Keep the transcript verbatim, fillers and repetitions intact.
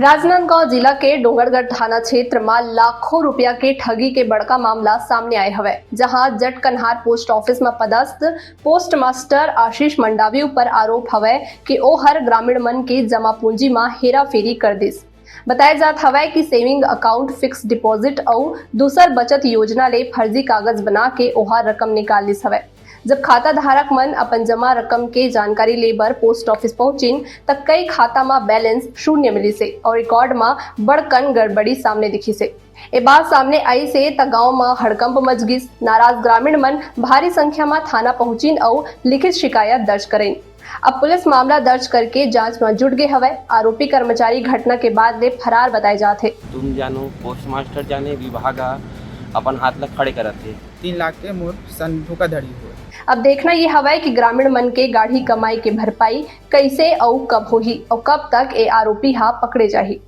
राजनांदगांव जिला के डोंगरगढ़ थाना क्षेत्र म लाखों रुपया के ठगी के बड़का मामला सामने आए हवय, जहां जटकनहार पोस्ट ऑफिस म पदस्थ पोस्टमास्टर आशीष मंडावी ऊपर आरोप हवय कि ओहर ग्रामीण मन के जमा पूंजी म हेराफेरी कर दिस। बताए जात हवय कि सेविंग अकाउंट, फिक्स डिपॉजिट अउ दूसर बचत योजना ले फर्जी कागज बना के ओहा रकम निकाल लिस हवय। जब खाता धारक मन अपन जमा रकम के जानकारी ले बर पोस्ट ऑफिस पहुंचिन, त कई खाता म बैलेंस शून्य मिलिस हे और रिकॉर्ड म बड़कन गड़बड़ी सामने दिखिस हे। ए बात सामने आइस हे, त गांव म हड़कंप मच गिस। नाराज ग्रामीण मन भारी संख्या म थाना पहुंचिन अउ लिखित शिकायत दर्ज करेन। अब पुलिस मामला दर्ज करके जांच म जुट गे हवय। आरोपी कर्मचारी घटना के बाद ले फरार बताए जात हे। तुम जानो, पोस्टमास्टर जाने विभाग ह अपन हाथ ला खड़े करत हे। तीन लाख के मोर सन धोखाधड़ी होय। अब देखना ये हवय कि ग्रामीण मन के गाढ़ी कमाई के भरपाई कइसे अउ कब होही अउ कब तक ए आरोपी हा पकड़े जाही।